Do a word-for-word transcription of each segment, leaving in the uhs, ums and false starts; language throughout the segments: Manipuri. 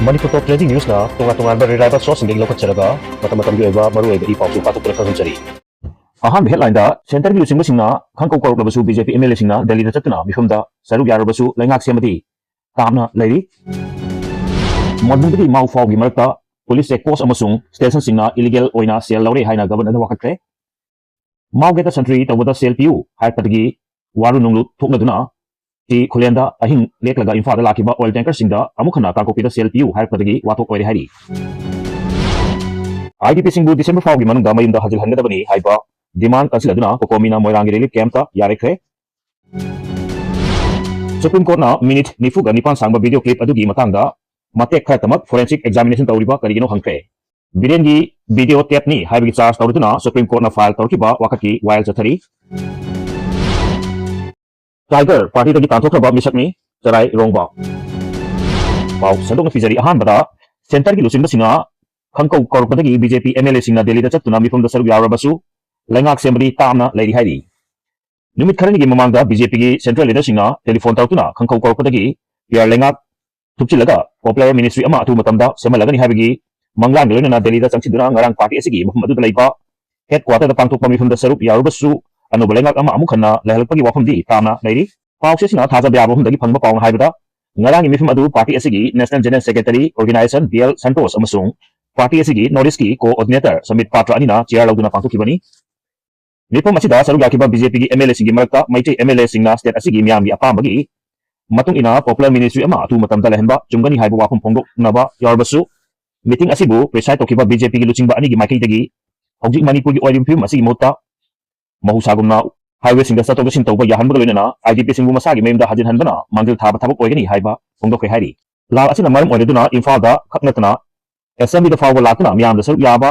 ꯃꯅꯤꯄꯨꯔ ꯇꯣꯞ ꯇ꯭ꯔꯦꯟꯗꯤꯡ ꯅ꯭ꯌꯨꯁꯅ ꯇꯣꯉꯥꯟ ꯇꯣꯉꯥꯟꯕ ꯔꯤꯂꯥꯏꯕꯜ ꯁꯣꯔꯁꯁꯤꯡꯗꯒꯤ ꯂꯧꯈꯠꯆꯔꯒ ꯃꯇꯝ ꯃꯇꯝꯒꯤ ꯑꯣꯏꯕ ꯃꯔꯨꯑꯣꯏꯕ ꯏ ꯄꯥꯎꯁꯨ ꯄꯥꯊꯣꯛꯇꯨꯅ ꯈꯪꯍꯟꯖꯔꯤ꯫ ꯑꯍꯥꯟꯕ ꯍꯦꯗꯂꯥꯏꯟꯗ, ꯁꯦꯟꯇꯔꯒꯤ ꯂꯨꯆꯤꯡꯕꯁꯤꯡꯅ ꯈꯪꯀꯧ ꯀꯧꯔꯛꯂꯕꯁꯨ B J P M L ꯑꯦꯁꯤꯡꯅ ꯗꯦꯜꯂꯤꯗ ꯆꯠꯇꯨꯅ ꯃꯤꯐꯝꯗ ꯁꯔꯨꯛ ꯌꯥꯔꯨꯕꯁꯨ ꯂꯩꯉꯥꯛ ꯁꯦꯝꯕꯗꯤ ꯇꯥꯞꯅ ꯂꯩꯔꯤ꯫ ꯃꯗꯨꯗꯒꯤ ꯃꯥꯎ ꯐꯥꯎꯒꯤ ꯃꯔꯛꯇ ꯄꯨꯂꯤꯁ ꯆꯦꯛ ꯄꯣꯁ ꯑꯃꯁꯨꯡ ꯁ꯭ꯇꯦꯁꯟꯁꯤꯡꯅ ꯏꯂꯤꯒꯦꯜ ꯑꯣꯏꯅ ꯁꯦꯜ ꯂꯧꯔꯦ ꯍꯥꯏꯅ ꯒꯕꯔꯅꯔꯗ ꯋꯥꯀꯠꯈ꯭ꯔꯦ꯫ ꯃꯥꯎꯒꯦꯠꯇ ꯁꯟꯇ꯭ꯔꯤ ꯇꯧꯕꯗ ꯁꯦꯜ ꯄꯤꯌꯨ ꯍꯥꯏꯔꯛꯄꯗꯒꯤ ꯋꯥꯔꯨ ꯅꯨꯡꯂꯨ ꯊꯣꯛꯅꯗꯨꯅ ꯇꯤ ꯈꯨꯂꯦꯟꯗ ꯑꯍꯤꯡ ꯂꯦꯛꯂꯒ ꯏꯝꯐꯥꯜꯗ ꯂꯥꯛꯈꯤꯕ ꯑꯣꯏꯜ ꯇꯦꯡꯀꯔꯁꯤꯡꯗ ꯑꯃꯨꯛ ꯍꯟꯅ ꯀꯥꯡꯄꯣꯛꯄꯤꯗ ꯁꯦꯜ ꯄꯤꯌꯨ ꯍꯥꯏꯔꯛꯄꯗꯒꯤ ꯋꯥꯊꯣꯛ ꯑꯣꯏꯔꯦ ꯍꯥꯏꯔꯤ꯫ ꯑꯥꯏ ꯗꯤ ꯄꯤꯁꯤꯡꯕꯨ ꯗꯤꯁꯦꯝꯕꯔ ꯐꯥꯎꯒꯤ ꯃꯅꯨꯡꯗ ꯃꯌꯨꯝꯗ ꯍꯟꯖꯤꯜꯍꯟꯒꯗꯕꯅꯤ ꯍꯥꯏꯕ ꯗꯤꯃꯥꯟ ꯀꯟꯁꯤꯜꯂꯗꯨꯅ ꯀꯣꯀꯣꯃꯤꯅ ꯃꯣꯏꯔꯥꯡꯒꯤ ꯔꯤꯂꯤꯐ ꯀꯦꯝꯞꯇ ꯌꯥꯔꯦꯈ꯭ꯔꯦ꯫ ꯁꯨꯄ꯭ꯔꯤꯝ ꯀꯣꯔꯠꯅ ꯃꯤꯅꯤꯠ ꯅꯤꯐꯨꯒ ꯅꯤꯄꯥꯟ ꯁꯥꯡꯕ ꯚꯤꯗꯤꯑꯣ ꯀ꯭ꯂꯤꯞ ꯑꯗꯨꯒꯤ ꯃꯇꯥꯡꯗ ꯃꯇꯦꯛ ꯈꯔꯇꯃꯛ ꯐꯣꯔꯦꯟꯁꯤꯛ ꯑꯦꯛꯖꯥꯃꯤꯅꯦꯁꯟ ꯇꯧꯔꯤꯕ ꯀꯔꯤꯒꯤꯅꯣ ꯍꯪꯈ꯭ꯔꯦ꯫ ꯕꯤꯔꯦꯟꯒꯤ ꯚꯤꯗꯤꯑꯣ ꯇꯦꯞꯅꯤ ꯍꯥꯏꯕꯒꯤ ꯆꯥꯔꯖ ꯇꯧꯔꯗꯨꯅ ꯁꯨꯄ꯭ꯔꯤꯝ ꯀꯣꯔꯠꯅ ꯐꯥꯏꯜ ꯇꯧꯔꯛꯈꯤꯕ ꯋꯥꯀꯠꯀꯤ ꯋꯥꯌꯦꯜ ꯆꯠꯊꯔꯤ꯫ ꯇꯥꯏꯒꯔ ꯄꯥꯔꯇꯤꯗꯒꯤ ꯇꯥꯟꯊꯣꯛꯈ꯭ꯔꯕ ꯃꯤꯁꯛꯅꯤ ꯆꯔꯥꯏꯔꯣꯡꯕ꯫ ꯄꯥꯎ ꯁꯟꯗꯣꯛꯅ ꯄꯤꯖꯔꯤ꯫ ꯑꯍꯥꯟꯕꯗ, ꯁꯦꯟꯇꯔꯒꯤ ꯂꯨꯆꯤꯡꯕꯁꯤꯡꯅ ꯈꯪꯀꯧ ꯀꯧꯔꯛꯄꯗꯒꯤ B J P M L ꯑꯦꯁꯤꯡꯅ ꯗꯦꯜꯂꯤꯗ ꯆꯠꯇꯨꯅ ꯃꯤꯐꯝꯗ ꯁꯔꯨꯛ ꯌꯥꯔꯨꯔꯕꯁꯨ ꯂꯩꯉꯥꯛ ꯁꯦꯝꯕꯗꯤ ꯇꯥꯞꯅ ꯂꯩꯔꯤ ꯍꯥꯏꯔꯤ꯫ ꯅꯨꯃꯤꯠ ꯈꯔꯅꯤꯒꯤ ꯃꯃꯥꯡꯗ ꯕꯤ ꯖꯦ ꯄꯤꯒꯤ ꯁꯦꯟꯇ꯭ꯔꯦꯜ ꯂꯤꯗꯔꯁꯤꯡꯅ ꯇꯦꯂꯤꯐꯣꯟ ꯇꯧꯔꯛꯇꯨꯅ ꯈꯪꯀꯧ ꯀꯧꯔꯛꯄꯗꯒꯤ ꯄꯤ ꯑꯥꯔ ꯂꯩꯉꯥꯛ ꯊꯨꯞꯆꯤꯜꯂꯒ ꯄꯣꯄꯨꯂꯔ ꯃꯤꯅꯤꯁꯇ꯭ꯔꯤ ꯑꯃ ꯑꯊꯨꯕ ꯃꯇꯝꯗ ꯁꯦꯝꯍꯜꯂꯒꯅꯤ ꯍꯥꯏꯕꯒꯤ ꯃꯪꯂꯥꯟꯒ ꯂꯣꯏꯅꯅ ꯗꯦꯜꯂꯤꯗ ꯆꯪꯁꯤꯟꯗꯨꯅ ꯉꯔꯥꯡ ꯄꯥꯔꯇꯤ ꯑꯁꯤꯒꯤ ꯃꯐꯝ ꯑꯗꯨꯗ ꯂꯩꯕ ꯍꯦꯗ ꯀ꯭ꯋꯥꯇꯔꯗ ꯄꯥꯡꯊꯣꯛꯄ ꯃꯤꯐꯝꯗ ꯁꯔꯨꯛ ꯌꯥꯔꯨꯕꯁꯨ ꯑꯅꯧꯕ ꯂꯩꯉꯥꯛ ꯑꯃ ꯑꯃꯨꯛ ꯍꯟꯅ ꯂꯩꯍꯜꯂꯛꯄꯒꯤ ꯋꯥꯐꯝꯗꯤ ꯇꯥꯞꯅ ꯂꯩꯔꯤ꯫ ꯄꯥꯎꯆꯦꯁꯤꯅ ꯊꯥꯖꯕ ꯌꯥꯕ ꯃꯐꯝꯗꯒꯤ ꯐꯪꯕ ꯄꯥꯎꯅ ꯍꯥꯏꯕꯗ, ꯉꯔꯥꯡꯒꯤ ꯃꯤꯐꯝ ꯑꯗꯨ ꯄꯥꯔꯇꯤ ꯑꯁꯤꯒꯤ national general secretary organisation B L Santosh ꯑꯃꯁꯨꯡ ꯄꯥꯔꯇꯤ ꯑꯁꯤꯒꯤ ꯅꯣꯔꯠ ꯏꯁꯀꯤ ꯀꯣꯑꯣꯔꯗꯤꯅꯦꯇꯔ ꯁꯃꯤꯠ ꯄꯥꯇ꯭ꯔ ꯑꯅꯤꯅ ꯆꯤꯌꯥꯔ ꯂꯧꯗꯨꯅ ꯄꯥꯡꯊꯣꯛꯈꯤꯕꯅꯤ꯫ ꯃꯤꯐꯝ ꯑꯁꯤꯗ ꯁꯔꯨꯛ ꯌꯥꯈꯤꯕ ꯕꯤ ꯖꯦ ꯄꯤꯒꯤ ꯑꯦꯝ ꯑꯦꯜ ꯑꯦꯁꯤꯡꯒꯤ ꯃꯔꯛꯇ ꯃꯩꯇꯩ ꯑꯦꯝ ꯑꯦꯜ ꯑꯦꯁꯤꯡꯅ ꯁ꯭ꯇꯦꯠ ꯑꯁꯤꯒꯤ ꯃꯤꯌꯥꯝꯒꯤ ꯑꯄꯥꯝꯕꯒꯤ ꯃꯇꯨꯡ ꯏꯟꯅ ꯄꯣꯄꯨꯂꯔ ꯃꯤꯅꯤꯁꯇ꯭ꯔꯤ ꯑꯃ ꯑꯊꯨꯕ ꯃꯇꯝꯗ ꯂꯩꯍꯟꯕ ꯆꯨꯝꯒꯅꯤ ꯍꯥꯏꯕ ꯋꯥꯐꯝ ꯐꯣꯡꯗꯣꯛꯅꯕ ꯌꯥꯎꯔꯕꯁꯨ, ꯃꯤꯇꯤꯡ ꯑꯁꯤꯕꯨ ꯄ꯭ꯔꯤꯁꯥꯏꯗ ꯇꯧꯈꯤꯕ ꯕꯤ ꯖꯦ ꯄꯤꯒꯤ ꯂꯨꯆꯤꯡꯕ ꯑꯅꯤꯒꯤ ꯃꯥꯏꯀꯩꯗꯒꯤ ꯍꯧꯖꯤꯛ ꯃꯅꯤꯄꯨꯔꯒꯤ ꯑꯣꯏꯔꯤꯕ ꯐꯤꯕꯝ ꯑꯁꯤꯒꯤ ꯃꯍꯨꯠꯇ ꯃꯍꯧꯁꯥꯒꯨꯝꯅ ꯍꯥꯏꯋꯦꯁꯤꯡꯗ ꯆꯠꯊꯣꯛ ꯆꯠꯁꯤꯟ ꯇꯧꯕ ꯌꯥꯍꯟꯕꯒ ꯂꯣꯏꯅꯅ ꯑꯥꯏ ꯗꯤ ꯄꯤꯁꯤꯡꯕꯨ ꯃꯁꯥꯒꯤ ꯃꯌꯨꯝꯗ ꯍꯟꯖꯤꯟꯍꯟꯕꯅ ꯃꯥꯡꯖꯤꯜ ꯊꯥꯕ ꯊꯕꯛ ꯑꯣꯏꯒꯅꯤ ꯍꯥꯏꯕ ꯐꯣꯡꯗꯣꯛꯈ꯭ꯔꯦ ꯍꯥꯏꯔꯤ꯫ ꯂꯥꯜ ꯑꯁꯤꯅ ꯃꯔꯝ ꯑꯣꯏꯔꯗꯨꯅ ꯏꯝꯐꯥꯜꯗ ꯈꯛ ꯅꯠꯇꯅ ꯑꯦꯁꯦꯝꯕ꯭ꯂꯤꯗ ꯐꯥꯎꯕ ꯂꯥꯛꯇꯨꯅ ꯃꯤꯌꯥꯝꯗ ꯁꯔꯨꯛ ꯌꯥꯕ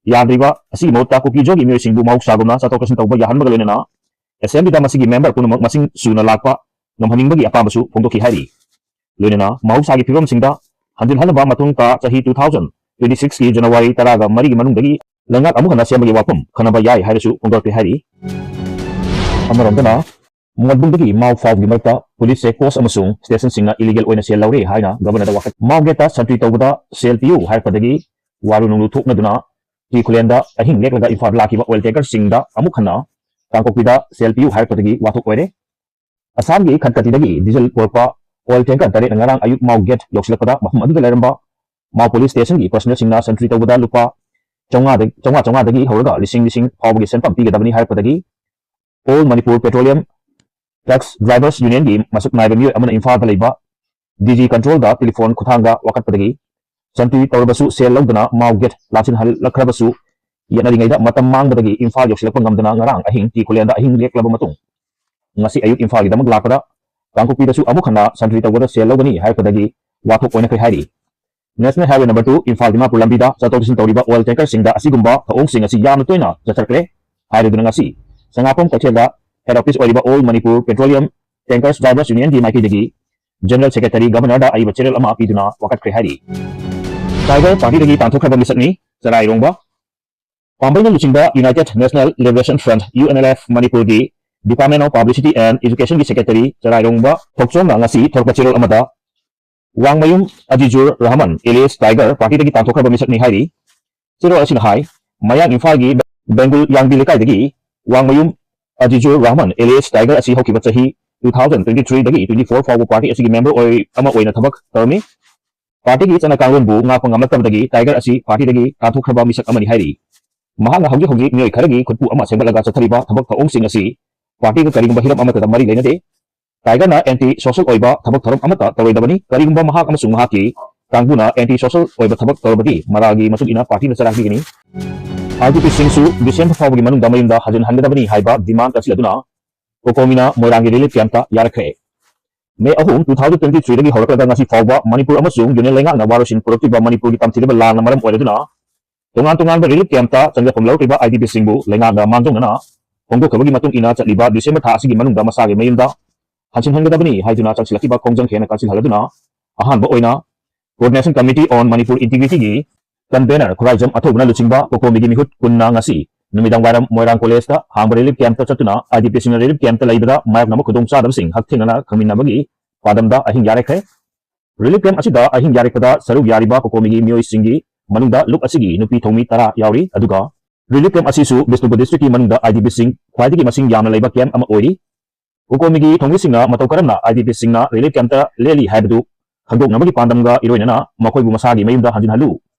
ꯌꯥꯗ꯭ꯔꯤꯕ ꯑꯁꯤꯒꯤ ꯃꯍꯨꯠꯇ ꯀꯨꯀꯤ-ꯖꯣꯒꯤ ꯃꯤꯑꯣꯏꯁꯤꯡꯕꯨ ꯃꯍꯧꯁꯥꯒꯨꯝꯅ ꯆꯠꯊꯣꯛ ꯆꯠꯁꯤꯟ ꯇꯧꯕ ꯌꯥꯍꯟꯕꯒ ꯂꯣꯏꯅꯅ ꯑꯦꯁꯦꯝꯕ꯭ꯂꯤꯗ ꯃꯁꯤꯒꯤ ꯃꯦꯝꯕꯔ ꯄꯨꯝꯅꯃꯛ ꯃꯁꯤꯡ ꯁꯨꯅ ꯂꯥꯛꯄ ꯉꯝꯍꯟꯅꯤꯡꯕꯒꯤ ꯑꯄꯥꯝꯕꯁꯨ ꯐꯣꯡꯗꯣꯛꯈꯤ ꯍꯥꯏꯔꯤ꯫ ꯂꯣꯏꯅꯅ ꯃꯍꯧꯁꯥꯒꯤ ꯐꯤꯕꯝꯁꯤꯡꯗ ꯍꯟꯖꯤꯟꯍꯟꯅꯕ ꯃꯇꯨꯡ ꯇꯥ ꯆꯍꯤ two thousand twenty six ꯀꯤ ꯖꯅꯋꯥꯔꯤ ꯇꯔꯥꯒ ꯃꯔꯤꯒꯤ ꯃꯅꯨꯡꯗꯒꯤ ꯂꯩꯉꯥꯛ ꯑꯃꯨꯛ ꯍꯟꯅ ꯁꯦꯝꯕꯒꯤ ꯋꯥꯐꯝ ꯈꯟꯅꯕ ꯌꯥꯏ ꯍꯥꯏꯅꯁꯨ ꯐꯣꯡꯗꯣꯔꯛꯈꯤ ꯍꯥꯏꯔꯤ꯫ ꯑꯃꯔꯣꯝꯗꯅ ꯃꯣꯠꯕꯨꯡꯗꯒꯤ ꯃꯥꯎ ꯐꯥꯎꯕꯒꯤ ꯃꯔꯛꯇ ꯄꯨꯂꯤꯁ ꯆꯦꯛ ꯄꯣꯁ ꯑꯃꯁꯨꯡ ꯁ꯭ꯇꯦꯁꯟꯁꯤꯡꯅ ꯏꯂꯤꯒꯦꯜ ꯑꯣꯏꯅ ꯁꯦꯜ ꯂꯧꯔꯦ ꯍꯥꯏꯅ ꯒꯕꯔꯅꯔꯗ ꯋꯥꯀꯠ꯫ ꯃꯥꯎ ꯒꯦꯠꯇ ꯁꯟꯇ꯭ꯔꯤ ꯇꯧꯕꯗ ꯁꯦꯜ ꯄꯤꯌꯨ ꯍꯥꯏꯔꯛꯄꯗꯒꯤ ꯋꯥꯔꯨ ꯅꯨꯡꯂꯨ ꯊꯣꯛꯅꯗꯨꯅ ꯇꯤ ꯈꯨꯂꯦꯟꯗ ꯑꯍꯤꯡ ꯂꯦꯛꯂꯒ ꯏꯝꯐꯥꯜ ꯂꯥꯛꯈꯤꯕ ꯑꯣꯏꯜ ꯇꯦꯡꯀꯔꯁꯤꯡꯗ ꯑꯃꯨꯛ ꯍꯟꯅ ꯀꯥꯡꯄꯣꯛꯄꯤꯗ ꯁꯦꯜ ꯄꯤꯌꯨ ꯍꯥꯏꯔꯛꯄꯗꯒꯤ ꯋꯥꯊꯣꯛ ꯑꯣꯏꯔꯦ꯫ ꯑꯁꯥꯝꯒꯤ ꯈꯟꯀꯇꯤꯗꯒꯤ ꯗꯤꯖꯜ ꯄꯨꯔꯛꯄ ꯑꯣꯏꯜ ꯇꯦꯡꯀꯔ ꯇꯔꯦꯠꯅ ꯉꯔꯥꯡ ꯑꯌꯨꯛ ꯃꯥꯎ ꯒꯦꯠ ꯌꯧꯁꯤꯜꯂꯛꯄꯗ ꯃꯐꯝ ꯑꯗꯨꯗ ꯂꯩꯔꯝꯕ ꯃꯥꯎ ꯄꯨꯂꯤꯁ ꯁ꯭ꯇꯦꯁꯟꯒꯤ ꯄꯔꯁꯅꯦꯜꯁꯤꯡꯅ ꯁꯟꯇ꯭ꯔꯤ ꯇꯧꯕꯗ ꯂꯨꯄꯥ ꯆꯥꯝꯃꯉꯥꯗ, ꯆꯥꯝꯃꯉꯥ, ꯆꯥꯝꯃꯉꯥꯗꯒꯤ ꯍꯧꯔꯒ ꯂꯤꯁꯤꯡ ꯂꯤꯁꯤꯡ ꯐꯥꯎꯕꯒꯤ ꯁꯦꯟꯐꯝ ꯄꯤꯒꯗꯕꯅꯤ ꯍꯥꯏꯔꯛꯄꯗꯒꯤ All Manipur Petroleum Trucks Drivers Unionꯒꯤ ꯃꯁꯛ ꯅꯥꯏꯕ ꯃꯤꯑꯣꯏ ꯑꯃꯅ ꯏꯝꯐꯥꯜꯗ ꯂꯩꯕ ꯗꯤ ꯖꯤ ꯀꯟꯇ꯭ꯔꯣꯜꯗ ꯇꯦꯂꯤꯐꯣꯟ ꯈꯨꯠꯊꯥꯡꯗ ꯋꯥꯀꯠꯄꯗꯒꯤ ꯁꯟꯇ꯭ꯔꯤ ꯇꯧꯔꯕꯁꯨ ꯁꯦꯜ ꯂꯧꯗꯅ ꯃꯥꯎ ꯒꯦꯠ ꯂꯥꯟꯁꯤꯟꯍꯜꯂꯛꯈ꯭ꯔꯕꯁꯨ ꯌꯦꯠꯅꯔꯤꯉꯩꯗ ꯃꯇꯝ ꯃꯥꯡꯕꯗꯒꯤ ꯏꯝꯐꯥꯜ ꯌꯧꯁꯤꯜꯂꯛꯄ ꯉꯝꯗꯅ ꯉꯔꯥꯡ ꯑꯍꯤꯡ ꯇꯤ ꯈꯨꯂꯦꯟꯗ ꯑꯍꯤꯡ ꯂꯦꯛꯂꯕ ꯃꯇꯨꯡ ꯉꯁꯤ ꯑꯌꯨꯛ ꯏꯝꯐꯥꯜꯒꯤꯗꯃꯛ ꯂꯥꯛꯄꯗ ꯀꯥꯡꯄꯣꯛꯄꯤꯗꯁꯨ ꯑꯃꯨꯛ ꯍꯟꯅ ꯁꯟꯇ꯭ꯔꯤ ꯇꯧꯕꯗ ꯁꯦꯜ ꯂꯧꯒꯅꯤ ꯍꯥꯏꯔꯛꯄꯗꯒꯤ ꯋꯥꯊꯣꯛ ꯑꯣꯏꯅꯈ꯭ꯔꯦ ꯍꯥꯏꯔꯤ꯫ National Highway number two Imphal Dimapur ꯂꯝꯕꯤꯗ ꯆꯠꯊꯣꯛ ꯆꯠꯁꯤꯟ ꯇꯧꯔꯤꯕ ꯑꯣꯏꯜ ꯇꯦꯡꯀꯔꯁꯤꯡꯗ ꯑꯁꯤꯒꯨꯝꯕ ꯊꯧꯑꯣꯡꯁꯤꯡ ꯑꯁꯤ ꯌꯥꯝꯅ ꯇꯣꯏꯅ ꯆꯠꯊꯔꯛꯂꯦ ꯍꯥꯏꯔꯗꯨꯅ ꯉꯁꯤ ꯁꯉꯥꯛꯄꯝ ꯀꯩꯊꯦꯜꯗ ꯍꯦꯗ ꯑꯣꯐꯤꯁ ꯑꯣꯏꯔꯤꯕ All Manipur Petroleum Tankers Drivers Unionꯒꯤ ꯃꯥꯏꯀꯩꯗꯒꯤ ꯖꯦꯅꯔꯦꯜ ꯁꯦꯀ꯭ꯔꯦꯇꯔꯤ ꯒꯕꯔꯅꯔꯗ ꯑꯏꯕ ꯆꯦꯔꯦꯜ ꯑꯃ ꯄꯤꯗꯨꯅ ꯋꯥꯀꯠꯈ꯭ꯔꯦ ꯍꯥꯏꯔꯤ꯫ ꯇꯥꯏꯒꯔ ꯄꯥꯔꯇꯤꯗꯒꯤ ꯇꯥꯟꯊꯣꯛꯈ꯭ꯔꯕ ꯃꯤꯁꯛꯅꯤ ꯆꯔꯥꯏꯔꯣꯡꯕ꯫ ꯄꯥꯝꯕꯩꯅ ꯂꯨꯆꯤꯡꯕ United National Liberation Front, UNLF, ꯃꯅꯤꯄꯨꯔꯒꯤ Department of Publicity and Educationꯒꯤ ꯁꯦꯀ꯭ꯔꯦꯇꯔꯤ ꯆꯔꯥꯏꯔꯣꯡꯕ ꯊꯣꯛꯆꯣꯝꯅ ꯉꯁꯤ ꯊꯣꯔꯛꯄ ꯆꯦꯔꯣꯜ ꯑꯃꯗ ꯋꯥꯡꯃꯌꯨꯝ ꯑꯖꯤꯖꯨꯔ ꯔꯍꯃꯟ alias ꯇꯥꯏꯒꯔ ꯄꯥꯔꯇꯤꯗꯒꯤ ꯇꯥꯟꯊꯣꯛꯈ꯭ꯔꯕ ꯃꯤꯁꯛꯅꯤ ꯍꯥꯏꯔꯤ꯫ ꯆꯦꯔꯣꯜ ꯑꯁꯤꯅ ꯍꯥꯏ, ꯃꯌꯥꯡ ꯏꯝꯐꯥꯜꯒꯤ ꯕꯦꯡꯒꯨꯜ ꯌꯥꯡꯕꯤ ꯂꯩꯀꯥꯏꯗꯒꯤ ꯋꯥꯡꯃꯌꯨꯝ ꯑꯖꯤꯖꯨꯔ ꯔꯍꯃꯟ alias ꯇꯥꯏꯒꯔ ꯑꯁꯤ ꯍꯧꯈꯤꯕ ꯆꯍꯤ two thousand twenty threeꯗꯒꯤ twenty four ꯐꯥꯎꯕ ꯄꯥꯔꯇꯤ ꯑꯁꯤꯒꯤ ꯃꯦꯝꯕꯔ ꯑꯣꯏ-, ꯑꯃ ꯑꯣꯏꯅ ꯊꯕꯛ ꯇꯧꯔꯝꯃꯤ꯫ ꯄꯥꯔꯇꯤꯒꯤ ꯆꯠꯅ ꯀꯥꯡꯂꯣꯟꯕꯨ ꯉꯥꯛꯄ ꯉꯝꯂꯛꯇꯕꯗꯒꯤ ꯇꯥꯏꯒꯔ ꯑꯁꯤ ꯄꯥꯔꯇꯤꯗꯒꯤ ꯇꯥꯟꯊꯣꯛꯈ꯭ꯔꯕ ꯃꯤꯁꯛ ꯑꯃꯅꯤ ꯍꯥꯏꯔꯤ꯫ ꯃꯍꯥꯛꯅ ꯍꯧꯖꯤꯛ ꯍꯧꯖꯤꯛ ꯃꯤꯑꯣꯏ ꯈꯔꯒꯤ ꯈꯨꯠꯄꯨ ꯑꯃ ꯁꯦꯝꯒꯠꯂꯒ ꯆꯠꯊꯔꯤꯕ ꯊꯕꯛ ꯊꯧꯑꯣꯡꯁꯤꯡ ꯑꯁꯤ ꯄꯥꯔꯇꯤꯒ ꯀꯔꯤꯒꯨꯝꯕ ꯍꯤꯔꯝ ꯑꯃꯠꯇꯗ ꯃꯔꯤ ꯂꯩꯅꯗꯦ꯫ ꯇꯥꯏꯒꯔꯅ ꯑꯦꯟꯇꯤ ꯁꯣꯁꯦꯜ ꯑꯣꯏꯕ ꯊꯕꯛ ꯊꯧꯔꯝ ꯑꯃꯠꯇ ꯇꯧꯔꯣꯏꯗꯕꯅꯤ꯫ ꯀꯔꯤꯒꯨꯝꯕ ꯃꯍꯥꯛ ꯑꯃꯁꯨꯡ ꯃꯍꯥꯛꯀꯤ ꯀꯥꯡꯕꯨꯅ ꯑꯦꯟꯇꯤ ꯁꯣꯁꯦꯜ ꯑꯣꯏꯕ ꯊꯕꯛ ꯇꯧꯔꯕꯗꯤ ꯃꯔꯥꯜꯒꯤ ꯃꯇꯨꯡ ꯏꯟꯅ ꯄꯥꯔꯇꯤꯅ ꯆꯔꯥꯡ ꯄꯤꯒꯅꯤ꯫ ꯑꯥꯏ ꯗꯤ ꯄꯤꯁꯤꯡꯁꯨ ꯗꯤꯁꯦꯝꯕꯔ ꯐꯥꯎꯕꯒꯤ ꯃꯅꯨꯡꯗ ꯃꯌꯨꯝꯗ ꯍꯟꯖꯤꯟꯍꯟꯒꯗꯕꯅꯤ ꯍꯥꯏꯕ ꯗꯤꯃꯥꯟ ꯀꯟꯁꯤꯜꯂꯗꯨꯅ ꯀꯣꯀꯣꯃꯤꯅ ꯃꯣꯏꯔꯥꯡꯒꯤ ꯔꯤꯂꯤꯐ ꯀꯦꯝꯞꯇ ꯌꯥꯔꯛꯈ꯭ꯔꯦ꯫ ꯃꯦ ꯑꯍꯨꯝ, two thousand twenty threeꯗꯒꯤ ꯍꯧꯔꯛꯂꯒ ꯉꯁꯤ ꯐꯥꯎꯕ ꯃꯅꯤꯄꯨꯔ ꯑꯃꯁꯨꯡ ꯌꯨꯅꯤꯌꯟ ꯂꯩꯉꯥꯛꯅ ꯋꯥꯔꯣꯏꯁꯤꯟ ꯄꯨꯔꯛꯇ꯭ꯔꯤꯕ ꯃꯅꯤꯄꯨꯔꯒꯤ ꯇꯝꯊꯤꯔꯕ ꯂꯥꯟꯅ ꯃꯔꯝ ꯑꯣꯏꯔꯗꯨꯅ ꯇꯣꯉꯥꯟ ꯇꯣꯉꯥꯟꯕ ꯔꯤꯂꯤꯐ ꯀꯦꯝꯞꯇ ꯆꯪꯖꯐꯝ ꯂꯧꯔꯛꯂꯤꯕ ꯑꯥꯏ ꯗꯤ ꯄꯤꯁꯤꯡꯕꯨ ꯂꯩꯉꯥꯛꯅ ꯃꯥꯡꯖꯧꯅꯅ ꯐꯣꯡꯗꯣꯛꯈ꯭ꯔꯕꯒꯤ ꯃꯇꯨꯡ ꯏꯟꯅ ꯆꯠꯂꯤꯕ ꯗꯤꯁꯦꯝꯕꯔ ꯊꯥ ꯑꯁꯤꯒꯤ ꯃꯅꯨꯡꯗ ꯃꯁꯥꯒꯤ ꯃꯌꯨꯝꯗ ꯍꯟꯖꯤꯟꯍꯟꯒꯗꯕꯅꯤ ꯍꯥꯏꯗꯨꯅ ꯆꯪꯁꯤꯜꯂꯛꯈꯤꯕ ꯈꯣꯡꯖꯪ ꯍꯦꯟꯅ ꯀꯟꯁꯤꯜꯍꯜꯂꯗꯨꯅ ꯑꯍꯥꯟꯕ ꯑꯣꯏꯅ Coordination Committee on Manipur Integrityꯒꯤ convener Khuraijam ꯑꯊꯧꯕꯅ ꯂꯨꯆꯤꯡꯕ ꯀꯣꯀꯣꯃꯤꯒꯤ ꯃꯤꯍꯨꯠ ꯀꯨꯟꯅ ꯉꯁꯤ ꯅꯨꯃꯤꯗꯥꯡ ꯋꯥꯏꯔꯝ ꯃꯣꯏꯔꯥꯡ ꯀꯣꯂꯦꯖꯇ ꯍꯥꯡꯕ ꯔꯤꯂꯤꯐ ꯀꯦꯝꯞꯇ ꯆꯠꯇꯨꯅ IDPꯁꯤꯡꯅ ꯔꯤꯂꯤꯐ ꯀꯦꯝꯞꯇ ꯂꯩꯕꯗ ꯃꯥꯌꯣꯛꯅꯕ ꯈꯨꯗꯣꯡꯆꯥꯗꯕꯁꯤꯡ ꯍꯛꯊꯦꯡꯅꯅ ꯈꯪꯃꯤꯟꯅꯕꯒꯤ ꯄꯥꯟꯗꯝꯗ ꯑꯍꯤꯡ ꯌꯥꯔꯦꯛꯈ꯭ꯔꯦ꯫ ꯔꯤꯂꯤꯐ ꯀꯦꯝꯞ ꯑꯁꯤꯗ ꯑꯍꯤꯡ ꯌꯥꯔꯦꯛꯄꯗ ꯁꯔꯨꯛ ꯌꯥꯔꯤꯕ ꯀꯣꯀꯣꯃꯤꯒꯤ ꯃꯤꯑꯣꯏꯁꯤꯡꯒꯤ ꯃꯅꯨꯡꯗ ꯂꯨꯞ ꯑꯁꯤꯒꯤ ꯅꯨꯄꯤ ꯊꯣꯡꯃꯤ ꯇꯔꯥ ꯌꯥꯎꯔꯤ꯫ ꯑꯗꯨꯒ ꯔꯤꯂꯤꯐ ꯀꯦꯝꯞ ꯑꯁꯤꯁꯨ ꯕꯤꯁꯅꯨꯄꯨꯔ ꯗꯤꯁꯇ꯭ꯔꯤꯛꯀꯤ ꯃꯅꯨꯡꯗ IDPꯁꯤꯡ ꯈ꯭ꯋꯥꯏꯗꯒꯤ ꯃꯁꯤꯡ ꯌꯥꯝꯅ ꯂꯩꯕ ꯀꯦꯝꯞ ꯑꯃ ꯑꯣꯏꯔꯤ꯫ ꯀꯣꯀꯣꯃꯤꯒꯤ ꯊꯧꯃꯤꯁꯤꯡꯅ ꯃꯇꯧ ꯀꯔꯝꯅ IDPꯁꯤꯡꯅ ꯔꯤꯂꯤꯐ ꯀꯦꯝꯞꯇ ꯂꯦꯜꯂꯤ ꯍꯥꯏꯕꯗꯨ ꯈꯪꯗꯣꯛꯅꯕꯒꯤ ꯄꯥꯟꯗꯝꯒ ꯏꯔꯣꯏꯅꯅ ꯃꯈꯣꯏꯕꯨ ꯃꯁꯥꯒꯤ ꯃꯌꯨꯝꯗ ꯍꯟꯖꯤꯟꯍꯜꯂꯨ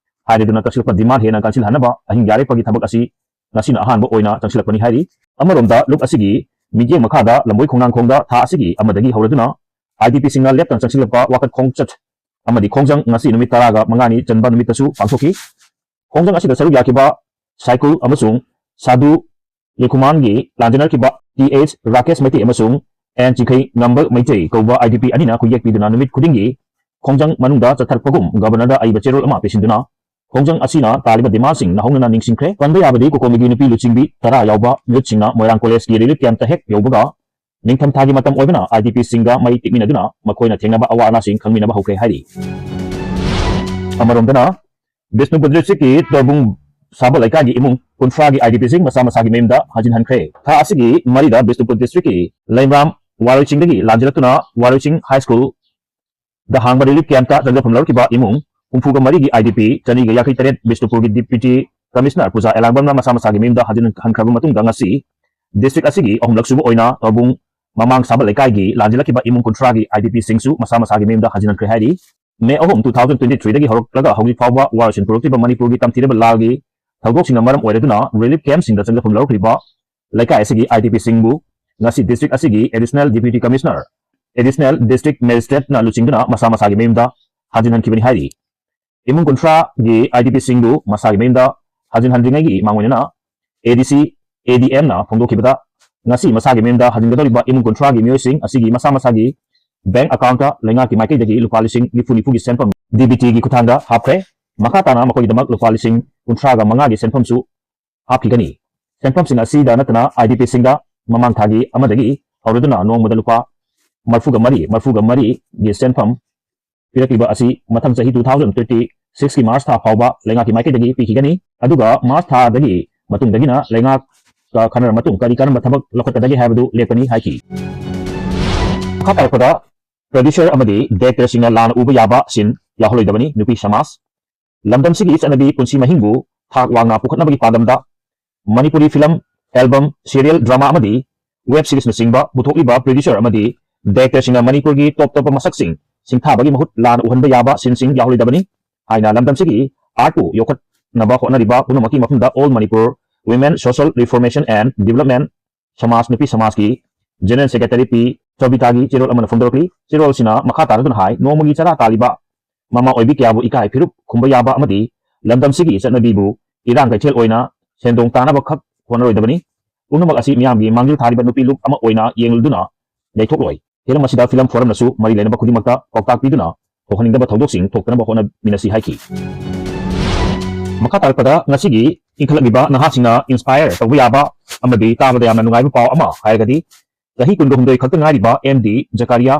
ꯍꯥꯏꯔꯗꯨꯅ ꯆꯪꯁꯤꯜꯂꯛꯄ ꯗꯤꯃꯥꯟ ꯍꯦꯟꯅ ꯀꯟꯁꯤꯜꯍꯟꯅꯕ ꯑꯍꯤꯡ ꯌꯥꯔꯦꯛꯄꯒꯤ ꯊꯕꯛ ꯑꯁꯤ ꯉꯁꯤꯅ ꯑꯍꯥꯟꯕ ꯑꯣꯏꯅ ꯆꯪꯁꯤꯜꯂꯛꯄꯅꯤ ꯍꯥꯏꯔꯤ꯫ ꯑꯃꯔꯣꯝꯗ ꯂꯨꯞ ꯑꯁꯤꯒꯤ ꯃꯤꯠꯌꯦꯡ ꯃꯈꯥꯗ ꯂꯝꯕꯣꯏ ꯈꯣꯡꯅꯥꯡꯈꯣꯡꯗ ꯊꯥ ꯑꯁꯤꯒꯤ ꯑꯃꯗꯒꯤ ꯍꯧꯔꯗꯨꯅ IDPꯁꯤꯡꯅ ꯂꯦꯞꯇꯅ ꯆꯪꯁꯤꯜꯂꯛꯄ ꯋꯥꯀꯠ ꯈꯣꯡꯆꯠ ꯑꯃꯗꯤ ꯈꯣꯡꯖꯪ ꯉꯁꯤ ꯅꯨꯃꯤꯠ ꯇꯔꯥꯒ ꯃꯉꯥꯅꯤ ꯆꯟꯕ ꯅꯨꯃꯤꯠꯇꯁꯨ ꯄꯥꯡꯊꯣꯛꯈꯤ꯫ ꯈꯣꯡꯖꯪ ꯑꯁꯤꯗ ꯁꯔꯨꯛ ꯌꯥꯈꯤꯕ ꯁꯥꯏꯀꯨꯜ ꯑꯃꯁꯨꯡ ꯁꯥꯗꯨ ꯂꯤꯈꯨꯃꯥꯟꯒꯤ ꯂꯥꯟꯖꯦꯟꯅꯔꯛꯈꯤꯕ ꯇꯤ ꯑꯩꯆ ꯔꯥꯀꯦꯁ ꯃꯩꯇꯩ ꯑꯃꯁꯨꯡ ꯑꯦꯟ ꯆꯤꯡꯈꯩ ꯉꯝꯕ ꯃꯩꯇꯩ ꯀꯧꯕ IDP ꯑꯅꯤꯅ ꯈꯨꯌꯦꯛ ꯄꯤꯗꯨꯅ ꯅꯨꯃꯤꯠ ꯈꯨꯗꯤꯡꯒꯤ ꯈꯣꯡꯖꯪ ꯃꯅꯨꯡꯗ ꯆꯠꯊꯔꯛꯄꯒꯨꯝ ꯒꯕꯔꯅꯔꯗ ꯑꯏꯕ ꯆꯦꯔꯣꯜ ꯑꯃ ꯄꯤꯁꯤꯟꯗꯨꯅ ꯈꯣꯡꯖꯪ ꯑꯁꯤꯅ ꯇꯥꯜꯂꯤꯕ ꯗꯤꯃꯥꯟꯁꯤꯡ ꯅꯧꯍꯧꯅꯅ ꯅꯤꯡꯁꯤꯡꯈ꯭ꯔꯦ꯫ ꯄꯟꯕ ꯌꯥꯕꯗꯤ ꯀꯣꯀꯣꯃꯤꯒꯤ ꯅꯨꯄꯤ ꯂꯨꯆꯤꯡꯕꯤ ꯇꯔꯥ ꯌꯥꯎꯕ ꯃꯤꯍꯨꯠꯁꯤꯡꯅ ꯃꯣꯏꯔꯥꯡ ꯀꯣꯂꯦꯖꯀꯤ ꯔꯤꯂꯤꯐ ꯀꯦꯝꯞꯇ ꯍꯦꯛ ꯌꯧꯕꯒ ꯅꯤꯡꯊꯝ ꯊꯥꯒꯤ ꯃꯇꯝ ꯑꯣꯏꯕꯅ IDPꯁꯤꯡꯒ ꯃꯩ ꯇꯤꯛꯃꯤꯟꯅꯗꯨꯅ ꯃꯈꯣꯏꯅ ꯊꯦꯡꯅꯕ ꯑꯋꯥ ꯑꯅꯥꯁꯤꯡ ꯈꯪꯃꯤꯟꯅꯕ ꯍꯧꯈ꯭ꯔꯦ ꯍꯥꯏꯔꯤ꯫ ꯑꯃꯔꯣꯝꯗꯅ ꯕꯤꯁꯅꯨꯄꯨꯔ ꯗꯤꯁꯇ꯭ꯔꯤꯛꯀꯤ ꯇꯣꯔꯕꯨꯡ ꯁꯥꯕ ꯂꯩꯀꯥꯏꯒꯤ ꯏꯃꯨꯡ ꯀꯨꯟꯊ꯭ꯔꯥꯒꯤ IDPꯁꯤꯡ ꯃꯁꯥ ꯃꯁꯥꯒꯤ ꯃꯌꯨꯝꯗ ꯍꯟꯖꯤꯟꯍꯟꯈ꯭ꯔꯦ꯫ ꯊꯥ ꯑꯁꯤꯒꯤ ꯃꯔꯤꯗ ꯕꯤꯁꯅꯨꯄꯨꯔ ꯗꯤꯁꯇ꯭ꯔꯤꯛꯀꯤ ꯂꯩꯃꯔꯥꯝ ꯋꯥꯔꯣꯏ ꯆꯤꯡꯗꯒꯤ ꯂꯥꯟꯖꯦꯜꯂꯛꯇꯨꯅ ꯋꯥꯔꯣꯏ ꯆꯤꯡ ꯍꯥꯏ ꯁ꯭ꯀꯨꯜꯗ ꯍꯥꯡꯕ ꯔꯤꯂꯤꯐ ꯀꯦꯝꯞꯇ ꯆꯪꯖꯐꯝ ꯂꯧꯔꯛꯈꯤꯕ ꯏꯃꯨꯡ ꯍꯨꯝꯐꯨꯒ ꯃꯔꯤꯒꯤ IDP ꯆꯅꯤꯒ ꯌꯥꯡꯈꯩ ꯇꯔꯦꯠ ꯕꯤꯁꯅꯨꯄꯨꯔꯒꯤ ꯗꯤꯄ꯭ꯌꯨꯇꯤ ꯀꯃꯤꯁꯅꯔ ꯄꯨꯖꯥ ꯑꯦꯂꯥꯡꯕꯝꯅ ꯃꯁꯥ ꯃꯁꯥꯒꯤ ꯃꯌꯨꯝꯗ ꯍꯟꯖꯤꯟ ꯍꯟꯈ꯭ꯔꯕ ꯃꯇꯨꯡꯗ ꯉꯁꯤ ꯗꯤꯁꯇ꯭ꯔꯤꯛ ꯑꯁꯤꯒꯤ ꯑꯍꯨꯝꯂꯛ ꯁꯨꯕ ꯑꯣꯏꯅ ꯇꯣꯔꯕꯨꯡ ꯃꯃꯥꯡ ꯁꯥꯕ ꯂꯩꯀꯥꯏꯒꯤ ꯂꯥꯟꯖꯦꯜꯂꯛꯈꯤꯕ ꯏꯃꯨꯡ ꯀꯨꯟꯊ꯭ꯔꯥꯒꯤ IDPꯁꯤꯡꯁꯨ ꯃꯁꯥ ꯃꯁꯥꯒꯤ ꯃꯌꯨꯝꯗ ꯍꯟꯖꯤꯟꯈ꯭ꯔꯦ ꯍꯥꯏꯔꯤ꯫ ꯃꯦ ꯑꯍꯨꯝ, two thousand twenty threeꯗꯒꯤ ꯍꯧꯔꯛꯂꯒ ꯍꯧꯖꯤꯛ ꯐꯥꯎꯕ ꯋꯥꯔꯣꯏꯁꯤꯟ ꯄꯨꯔꯛꯇ꯭ꯔꯤꯕ ꯃꯅꯤꯄꯨꯔꯒꯤ ꯇꯝꯊꯤꯔꯕ ꯂꯥꯜꯒꯤ ꯊꯧꯗꯣꯛꯁꯤꯡꯅ ꯃꯔꯝ ꯑꯣꯏꯔꯗꯨꯅ ꯔꯤꯂꯤꯐ ꯀꯦꯝꯞꯁꯤꯡꯗ ꯆꯪꯖꯐꯝ ꯂꯧꯔꯛꯂꯤꯕ ꯂꯩꯀꯥꯏ ꯑꯁꯤꯒꯤ IDPꯁꯤꯡꯕꯨ ꯉꯁꯤ ꯗꯤꯁꯇ꯭ꯔꯤꯛ ꯑꯁꯤꯒꯤ additional deputy commissioner, additional district ꯃꯦꯖꯤꯁꯇ꯭ꯔꯦꯠꯅ ꯂꯨꯆꯤꯡꯗꯨꯅ ꯃꯁꯥ ꯃꯁꯥꯒꯤ ꯃꯌꯨꯝꯗ ꯍꯟꯖꯤꯟꯍꯟꯈꯤꯕꯅꯤ ꯍꯥꯏꯔꯤ꯫ ꯏꯃꯨꯡ ꯀꯨꯟꯊ꯭ꯔꯥꯒꯤ IDPꯁꯤꯡꯗꯨ ꯃꯁꯥꯒꯤ ꯃꯌꯨꯝꯗ ꯍꯟꯖꯤꯟꯍꯟꯗ꯭ꯔꯤꯉꯩꯒꯤ ꯃꯥꯡꯑꯣꯏꯅꯅ ADC, ADMꯅ ꯐꯣꯡꯗꯣꯛꯈꯤꯕꯗ, ꯉꯁꯤ ꯃꯁꯥꯒꯤ ꯃꯌꯨꯝꯗ ꯍꯟꯖꯤꯟꯒꯗꯧꯔꯤꯕ ꯏꯃꯨꯡ ꯀꯨꯟꯊ꯭ꯔꯥꯒꯤ ꯃꯤꯑꯣꯏꯁꯤꯡ ꯑꯁꯤꯒꯤ ꯃꯁꯥ ꯃꯁꯥꯒꯤ ꯕꯦꯡꯛ ꯑꯦꯀꯥꯎꯟꯠꯇ ꯂꯩꯉꯥꯛꯀꯤ ꯃꯥꯏꯀꯩꯗꯒꯤ ꯂꯨꯄꯥ ꯂꯤꯁꯤꯡ ꯅꯤꯐꯨ ꯅꯤꯐꯨꯒꯤ ꯁꯦꯟꯐꯝ DBTꯒꯤ ꯈꯨꯠꯊꯥꯡꯗ ꯍꯥꯞꯈ꯭ꯔꯦ꯫ ꯃꯈꯥ ꯇꯥꯅ ꯃꯈꯣꯏꯒꯤꯗꯃꯛ ꯂꯨꯄꯥ ꯂꯤꯁꯤꯡ ꯀꯨꯟꯊ꯭ꯔꯥꯒ ꯃꯉꯥꯒꯤ ꯁꯦꯟꯐꯝꯁꯨ ꯍꯥꯞꯈꯤꯒꯅꯤ꯫ ꯁꯦꯟꯐꯝꯁꯤꯡ ꯑꯁꯤꯗ ꯅꯠꯇꯅ IDPꯁꯤꯡꯗ ꯃꯃꯥꯡ ꯊꯥꯒꯤ ꯑꯃꯗꯒꯤ ꯍꯧꯔꯗꯨꯅ ꯅꯣꯡꯃꯗ ꯂꯨꯄꯥ ꯃꯔꯤꯐꯨꯒ ꯃꯔꯤ, ꯃꯔꯤꯐꯨꯒ ꯃꯔꯤꯒꯤ ꯁꯦꯟꯐꯝ ꯄꯤꯔꯛꯂꯤꯕ ꯑꯁꯤ ꯃꯊꯪ ꯆꯍꯤ two thousand twenty sixꯀꯤ ꯃꯥꯔꯆ ꯊꯥ ꯐꯥꯎꯕ ꯂꯩꯉꯥꯛꯀꯤ ꯃꯥꯏꯀꯩꯗꯒꯤ ꯄꯤꯈꯤꯒꯅꯤ꯫ ꯑꯗꯨꯒ ꯃꯥꯔꯆ ꯊꯥꯗꯒꯤ ꯃꯇꯨꯡꯗꯒꯤꯅ ꯂꯩꯉꯥꯛꯀ ꯈꯟꯅꯔ ꯃꯇꯨꯡ ꯀꯔꯤ ꯀꯔꯝꯕ ꯊꯕꯛ ꯂꯧꯈꯠꯀꯗꯒꯦ ꯍꯥꯏꯕꯗꯨ ꯂꯦꯞꯀꯅꯤ ꯍꯥꯏꯈꯤ꯫ ꯃꯈꯥ ꯇꯥꯔꯛꯄꯗ producer ꯑꯃꯗꯤ directorꯁꯤꯡꯅ ꯂꯥꯟꯅ ꯎꯕ ꯌꯥꯕ scene ꯌꯥꯎꯍꯜꯂꯣꯏꯗꯕꯅꯤ꯫ ꯅꯨꯄꯤ ꯁꯃꯥꯖ꯫ ꯂꯝꯗꯝꯁꯤꯒꯤ ꯆꯠꯅꯕꯤ ꯄꯨꯟꯁꯤ ꯃꯍꯤꯡꯕꯨ ꯊꯥꯛ ꯋꯥꯡꯅ ꯄꯨꯈꯠꯅꯕꯒꯤ ꯄꯥꯟꯗꯝꯗ Manipuri film, album, serial, drama ꯑꯃꯗꯤ web seriesꯅꯆꯤꯡꯕ ꯄꯨꯊꯣꯛꯂꯤꯕ producer ꯑꯃꯗꯤ directorꯁꯤꯡꯅ ꯃꯅꯤꯄꯨꯔꯒꯤ top ꯇꯣꯞꯄ ꯃꯁꯛꯁꯤꯡ ꯁꯤꯡꯊꯥꯕꯒꯤ ꯃꯍꯨꯠ ꯂꯥꯟꯅ ꯎꯍꯟꯕ ꯌꯥꯕ sceneꯁꯤꯡ ꯌꯥꯎꯍꯜꯂꯣꯏꯗꯕꯅꯤ ꯍꯥꯏꯅ ꯂꯝꯗꯝꯁꯤꯒꯤ artꯄꯨ ꯌꯣꯛꯈꯠꯅꯕ ꯍꯣꯠꯅꯔꯤꯕ ꯄꯨꯝꯅꯃꯛꯀꯤ ꯃꯐꯝꯗ All Manipur Women Social Reformation and Development ꯁꯃꯥꯖ, ꯅꯨꯄꯤ ꯁꯃꯥꯖꯀꯤ general secretary ꯄꯤ ꯁꯣꯕꯤꯇꯥꯒꯤ ꯆꯦꯔꯣꯜ ꯑꯃꯅ ꯐꯣꯡꯗꯣꯔꯛꯂꯤ꯫ ꯆꯦꯔꯣꯜꯁꯤꯅ ꯃꯈꯥ ꯇꯥꯔꯗꯨꯅ ꯍꯥꯏ, ꯅꯣꯡꯃꯒꯤ ꯆꯔꯥ ꯇꯥꯜꯂꯤꯕ ꯃꯃꯥ ꯑꯣꯏꯕꯤ ꯀꯌꯥꯕꯨ ꯏꯀꯥꯏ ꯐꯤꯔꯨꯞ ꯈꯨꯝꯕ ꯌꯥꯕ ꯑꯃꯗꯤ ꯂꯝꯗꯝꯁꯤꯒꯤ ꯆꯠꯅꯕꯤꯕꯨ ꯏꯔꯥꯡ ꯀꯩꯊꯦꯜ ꯑꯣꯏꯅ ꯁꯦꯟꯗꯣꯡ ꯇꯥꯅꯕ ꯈꯛ ꯍꯣꯠꯅꯔꯣꯏꯗꯕꯅꯤ꯫ ꯄꯨꯝꯅꯃꯛ ꯑꯁꯤ ꯃꯤꯌꯥꯝꯒꯤ ꯃꯥꯡꯖꯤꯜ ꯊꯥꯔꯤꯕ ꯅꯨꯄꯤ ꯂꯨꯞ ꯑꯃ ꯑꯣꯏꯅ ꯌꯦꯡꯂꯨꯗꯨꯅ ꯌꯩꯊꯣꯛꯂꯣꯏ꯫ ꯍꯤꯔꯝ ꯑꯁꯤꯗ film forumꯅꯁꯨ ꯃꯔꯤ ꯂꯩꯅꯕ ꯈꯨꯗꯤꯡꯃꯛꯇ ꯄꯥꯎꯇꯥꯛ ꯄꯤꯗꯨꯅ ꯊꯣꯛꯍꯟꯅꯤꯡꯗꯕ ꯊꯧꯗꯣꯛꯁꯤꯡ ꯊꯣꯛꯇꯅꯕ ꯍꯣꯠꯅꯃꯤꯟꯅꯁꯤ ꯍꯥꯏꯈꯤ꯫ ꯃꯈꯥ ꯇꯥꯔꯛꯄꯗ ꯉꯁꯤꯒꯤ ꯏꯟꯈꯠꯂꯛꯂꯤꯕ ꯅꯍꯥꯁꯤꯡꯅ inspire ꯇꯧꯕ ꯌꯥꯕ ꯑꯃꯗꯤ ꯇꯥꯕꯗ ꯌꯥꯝꯅ ꯅꯨꯡꯉꯥꯏꯕ ꯄꯥꯎ ꯑꯃ ꯍꯥꯏꯔꯒꯗꯤ ꯆꯍꯤ ꯀꯨꯟꯒ ꯍꯨꯝꯗꯣꯏ ꯈꯛꯇ ꯉꯥꯏꯔꯤꯕ ꯑꯦꯟ ꯗꯤ ꯖꯀꯥꯔꯤꯌꯥ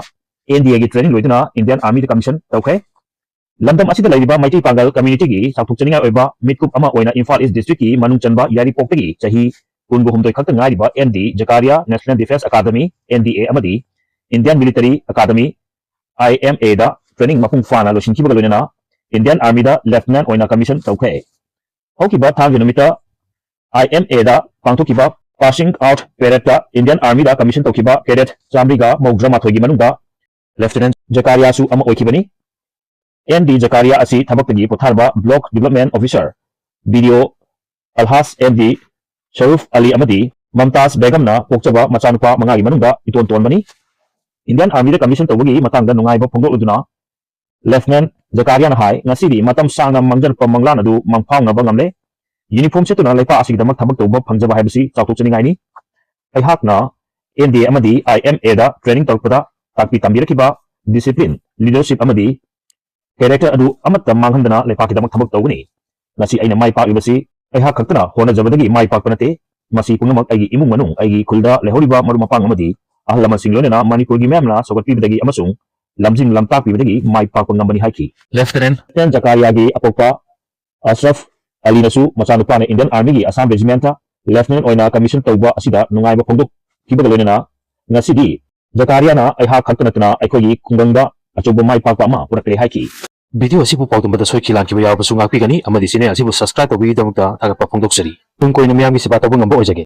ꯑꯦꯟ ꯗꯤ ꯑꯦꯒꯤ training ꯂꯣꯏꯗꯨꯅ Indian Armyꯗ commission ꯇꯧꯈ꯭ꯔꯦ꯫ ꯂꯝꯗꯝ ꯑꯁꯤꯗ ꯂꯩꯔꯤꯕ ꯃꯩꯇꯩ ꯄꯥꯡꯒꯜ communityꯒꯤ ꯆꯥꯎꯊꯣꯛꯆꯅꯤꯡꯉꯥꯏ ꯑꯣꯏꯕ ꯃꯤꯠꯀꯨꯞ ꯑꯃ ꯑꯣꯏꯅ ꯏꯝꯐꯥꯜ East districtꯀꯤ ꯃꯅꯨꯡ ꯆꯟꯕ ꯌꯥꯏꯔꯤꯄꯣꯛꯇꯒꯤ ꯆꯍꯤ ꯀꯨꯟꯒ ꯍꯨꯝꯗꯣꯏ ꯈꯛꯇ ꯉꯥꯏꯔꯤꯕ ꯑꯦꯟ ꯗꯤ ꯖꯀꯥꯔꯤꯌꯥ National Defence Academy, N D A, ꯑꯃꯗꯤ Indian Military Academy, I M ꯑꯦꯗ training ꯃꯄꯨꯡ ꯐꯥꯅ ꯂꯣꯏꯁꯤꯟꯈꯤꯕꯒ ꯂꯣꯏꯅꯅ Indian Armyꯗ lieutenant ꯑꯣꯏꯅ commission ꯇꯧꯈ꯭ꯔꯦ꯫ ꯍꯧꯈꯤꯕ ꯊꯥꯡꯖ ꯅꯨꯃꯤꯠꯇ ꯑꯥꯏ ꯑꯦꯝ ꯑꯦꯗ ꯄꯥꯡꯊꯣꯛꯈꯤꯕ passing out paradeꯇ Indian Armyꯗ commission ꯇꯧꯈꯤꯕ cadet ꯆꯥꯃꯔꯤꯒ ꯃꯧꯗ꯭ꯔꯥ ꯃꯥꯊꯣꯏꯒꯤ ꯃꯅꯨꯡꯗ Lieutenant ꯖꯀꯥꯔꯤꯌꯥꯁꯨ ꯑꯃ ꯑꯣꯏꯈꯤꯕꯅꯤ꯫ ꯑꯦꯟ ꯗꯤ ꯖꯀꯥꯔꯤꯌꯥ ꯑꯁꯤ ꯊꯕꯛꯇꯒꯤ ꯄꯣꯊꯥꯔꯕ Block Development Officer, ꯕꯤ ꯗꯤ ꯑꯣ ꯑꯜꯍꯥꯖ ꯑꯦꯝ ꯗꯤ ꯁꯔꯨꯐ ꯑꯂꯤ ꯑꯃꯗꯤ ꯃꯝꯇꯥꯖ ꯕꯦꯒꯝꯅ ꯄꯣꯛꯆꯕ ꯃꯆꯥꯅꯨꯄꯥ ꯃꯉꯥꯒꯤ ꯃꯅꯨꯡꯗ ꯏꯇꯣꯟ ꯇꯣꯟꯕꯅꯤ꯫ Indian Armyꯗ commission ꯇꯧꯕꯒꯤ ꯃꯇꯥꯡꯗ ꯅꯨꯡꯉꯥꯏꯕ ꯐꯣꯡꯗꯣꯛꯂꯗꯨꯅ Lieutenant ꯖꯀꯥꯔꯤꯌꯥꯅ ꯍꯥꯏ, ꯉꯁꯤꯗꯤ ꯃꯇꯝ ꯁꯥꯡꯅ ꯃꯥꯡꯖꯔꯛꯄ ꯃꯪꯂꯥꯟ ꯑꯗꯨ ꯃꯪꯐꯥꯎꯅꯕ ꯉꯝꯂꯦ꯫ Uniform ꯁꯦꯠꯇꯨꯅ ꯂꯩꯄꯥꯛ ꯑꯁꯤꯒꯤꯗꯃꯛ ꯊꯕꯛ ꯇꯧꯕ ꯐꯪꯖꯕ ꯍꯥꯏꯕꯁꯤ ꯆꯥꯎꯊꯣꯛꯆꯅꯤꯡꯉꯥꯏꯅꯤ꯫ ꯑꯩꯍꯥꯛꯅ ꯑꯦꯟ ꯗꯤ ꯑꯦ ꯑꯃꯗꯤ ꯑꯥꯏ ꯑꯦꯝ ꯑꯦꯗ training ꯇꯧꯔꯛꯄꯗ ꯇꯥꯛꯄꯤ ꯇꯝꯕꯤꯔꯛꯈꯤꯕ discipline, leadership ꯑꯃꯗꯤ character ꯑꯗꯨ ꯑꯃꯠꯇ ꯃꯥꯡꯍꯟꯗꯅ ꯂꯩꯄꯥꯛꯀꯤꯗꯃꯛ ꯊꯕꯛ ꯇꯧꯒꯅꯤ꯫ ꯉꯁꯤ ꯑꯩꯅ ꯃꯥꯏ ꯄꯥꯛꯂꯤꯕꯁꯤ ꯑꯩꯍꯥꯛ ꯈꯛꯇꯅ ꯍꯣꯠꯅꯖꯕꯗꯒꯤ ꯃꯥꯏ ꯄꯥꯛꯄ ꯅꯠꯇꯦ꯫ ꯃꯁꯤ ꯄꯨꯝꯅꯃꯛ ꯑꯩꯒꯤ ꯏꯃꯨꯡ ꯃꯅꯨꯡ, ꯑꯩꯒꯤ ꯈꯨꯜꯗ ꯂꯩꯍꯧꯔꯤꯕ ꯃꯔꯨꯞ ꯃꯄꯥꯡ ꯑꯃꯗꯤ ꯑꯍꯜ ꯂꯃꯟꯁꯤꯡ ꯂꯣꯏꯅꯅ ꯃꯅꯤꯄꯨꯔꯒꯤ ꯃꯤꯌꯥꯝꯅ ꯁꯧꯒꯠꯄꯤꯕꯗꯒꯤ ꯑꯃꯁꯨꯡ ꯂꯝꯖꯤꯡ ꯂꯝꯇꯥꯛꯄꯤꯕꯗꯒꯤ ꯃꯥꯏ ꯄꯥꯛꯄ ꯉꯝꯕꯅꯤ ꯍꯥꯏꯈꯤ꯫ Lieutenant ꯖꯀꯥꯔꯤꯌꯥꯒꯤ ꯑꯄꯣꯛꯄ ꯑꯁꯔꯐ ꯑꯂꯤꯅꯁꯨ ꯃꯆꯥꯅꯨꯄꯥꯅ Indian Armyꯒꯤ Assam Regimentꯇ Lieutenant ꯑꯣꯏꯅ commission ꯇꯧꯕ ꯑꯁꯤꯗ ꯅꯨꯡꯉꯥꯏꯕ ꯐꯣꯡꯗꯣꯛꯈꯤꯕꯒ ꯂꯣꯏꯅꯅ ꯉꯁꯤꯗꯤ ꯖꯀꯥꯔꯤꯌꯥꯅ ꯑꯩꯍꯥꯛ ꯈꯛꯇ ꯅꯠꯇꯅ ꯑꯩꯈꯣꯏꯒꯤ ꯈꯨꯡꯒꯪꯗ ꯑꯆꯧꯕ ꯃꯥꯏ ꯄꯥꯛꯄ ꯑꯃ ꯄꯨꯔꯛꯂꯦ ꯍꯥꯏꯈꯤ꯫ Video ꯑꯁꯤꯕꯨ ꯄꯥꯎꯗꯝꯕꯗ ꯁꯣꯏꯈꯤ ꯂꯥꯟꯈꯤꯕ ꯌꯥꯎꯔꯕꯁꯨ ꯉꯥꯛꯄꯤꯒꯅꯤ ꯑꯃꯗꯤ channel ꯑꯁꯤꯕꯨ subscribe ꯇꯧꯕꯤꯕꯒꯤꯗꯃꯛꯇ ꯊꯥꯒꯠꯄ ꯐꯣꯡꯗꯣꯛꯆꯔꯤ꯫ ꯇꯨꯡ ꯀꯣꯏꯅ ꯃꯤꯌꯥꯝꯒꯤ ꯁꯦꯕꯥ ꯇꯧꯕ ꯉꯝꯕ ꯑꯣꯏꯖꯒꯦ꯫